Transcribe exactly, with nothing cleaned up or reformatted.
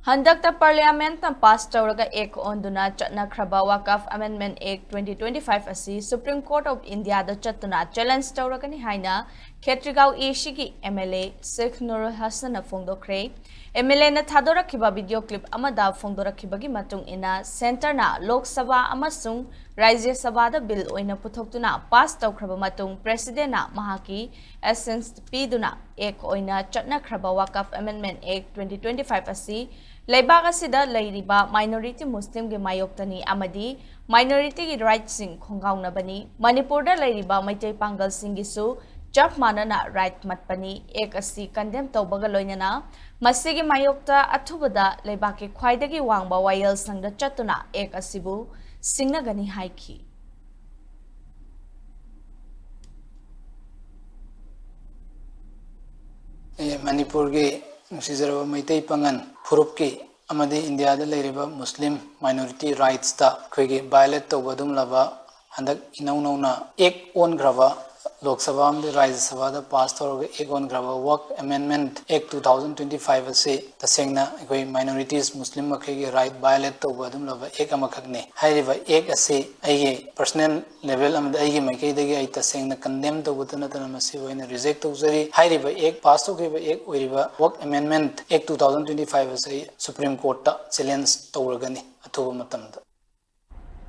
ꯍꯟꯗꯛꯇ Parliament ꯅ pass ꯇꯧꯔꯒ Act ꯑꯣꯟꯗꯨꯅ ꯆꯠꯅꯈ꯭ꯔꯕ Waqf Amendment Act twenty twenty-five ꯑꯁꯤ Supreme Court of India ꯗ ꯆꯠꯇꯨꯅ challenge ꯇꯧꯔꯒꯅꯤ ꯍꯥꯏꯅ ꯈꯦꯇ꯭ꯔꯤꯒꯥꯎ A C ꯒꯤ M L A Sheikh Nurul Hassan ꯅ ꯐꯣꯡꯗꯣꯛꯈ꯭ꯔꯦ꯫ M L A ꯅ ꯊꯥꯗꯣꯔꯛꯈꯤꯕ video clip ꯑꯃꯗ ꯐꯣꯡꯗꯣꯔꯛꯈꯤꯕꯒꯤ ꯃꯇꯨꯡ ꯏꯟꯅ, Centre ꯅ ꯂꯣꯛ ꯁꯚꯥ ꯑꯃꯁꯨꯡ ꯔꯥꯖ꯭ꯌ ꯁꯚꯥꯗ bill ꯑꯣꯏꯅ ꯄꯨꯊꯣꯛꯇꯨꯅ pass ꯇꯧꯈ꯭ꯔꯕ ꯃꯇꯨꯡ, President ꯅ ꯃꯍꯥꯛꯀꯤ assent ꯄꯤꯗꯨꯅ Act ꯑꯣꯏꯅ ꯆꯠꯅꯈ꯭ꯔꯕ Waqf Amendment Act twenty twenty-five ꯑꯁꯤ ꯂꯩꯕꯥꯛ ꯑꯁꯤꯗ ꯂꯩꯔꯤꯕ minority Muslim ꯒꯤ ꯃꯥꯌꯣꯛꯇꯅꯤ ꯑꯃꯗꯤ minority ꯒꯤ right ꯁꯤꯡ ꯈꯣꯡꯒꯥꯎꯅꯕꯅꯤ꯫ ꯃꯅꯤꯄꯨꯔꯗ ꯂꯩꯔꯤꯕ ꯃꯩꯇꯩ ꯄꯥꯡꯒꯜꯁꯤꯡꯒꯤꯁꯨ ꯆꯞ ꯃꯥꯟꯅꯅ right ꯃꯠꯄꯅꯤ꯫ Act ꯑꯁꯤ condemn ꯇꯧꯕꯒ ꯂꯣꯏꯅꯅ ꯃꯁꯤꯒꯤ ꯃꯥꯌꯣꯛꯇ ꯑꯊꯨꯕꯗ ꯂꯩꯕꯥꯛꯀꯤ ꯈ꯭ꯋꯥꯏꯗꯒꯤ ꯋꯥꯡꯕ ꯋꯥꯌꯦꯜꯁꯪꯗ ꯆꯠꯇꯨꯅ Act ꯑꯁꯤꯕꯨ ꯁꯤꯡꯅꯒꯅꯤ ꯍꯥꯏꯈꯤ꯫ ꯑꯦ, ꯃꯅꯤꯄꯨꯔꯒꯤ ꯅꯨꯡꯁꯤꯖꯔꯕ ꯃꯩꯇꯩ ꯄꯥꯉꯜ ꯐꯨꯔꯨꯞꯀꯤ ꯑꯃꯗꯤ ꯏꯟꯗꯤꯌꯥꯗ ꯂꯩꯔꯤꯕ Muslim minority rights ꯇ ꯑꯩꯈꯣꯏꯒꯤ violate ꯇꯧꯕ ꯑꯗꯨꯒꯨꯝꯂꯕ ꯍꯟꯗꯛ ꯏꯅꯧ ꯅꯧꯅ Act ꯑꯣꯟꯈ꯭ꯔꯕ, ꯂꯣꯛ ꯁꯚꯥ ꯑꯃꯗꯤ ꯔꯥꯖ꯭ꯌ ꯁꯚꯥꯗ pass ꯇꯧꯔꯒ Act ꯑꯣꯟꯈ꯭ꯔꯕ Waqf Amendment Act two thousand twenty-five ꯑꯁꯤ ꯇꯁꯦꯡꯅ ꯑꯩꯈꯣꯏ minorities Muslim ꯃꯈꯩꯒꯤ right violate ꯇꯧꯕ ꯑꯗꯨꯒꯨꯝꯂꯕ Act ꯑꯃꯈꯛꯅꯤ꯫ ꯍꯥꯏꯔꯤꯕ Act ꯑꯁꯤ ꯑꯩꯒꯤ personal level ꯑꯃꯗꯤ ꯑꯩꯒꯤ ꯃꯥꯏꯀꯩꯗꯒꯤ ꯑꯩ ꯇꯁꯦꯡꯅ condemn ꯇꯧꯕꯇ ꯅꯠꯇꯅ ꯃꯁꯤꯕꯨ ꯑꯩꯅ reject ꯇꯧꯖꯔꯤ꯫ ꯍꯥꯏꯔꯤꯕ Act, pass ꯇꯧꯈꯤꯕ Act ꯑꯣꯏꯔꯤꯕ Waqf Amendment Act two thousand twenty-five ꯑꯁꯤ ꯑꯩ Supreme Court ꯇ challenge ꯇꯧꯔꯒꯅꯤ ꯑꯊꯨꯕ ꯃꯇꯝꯗ꯫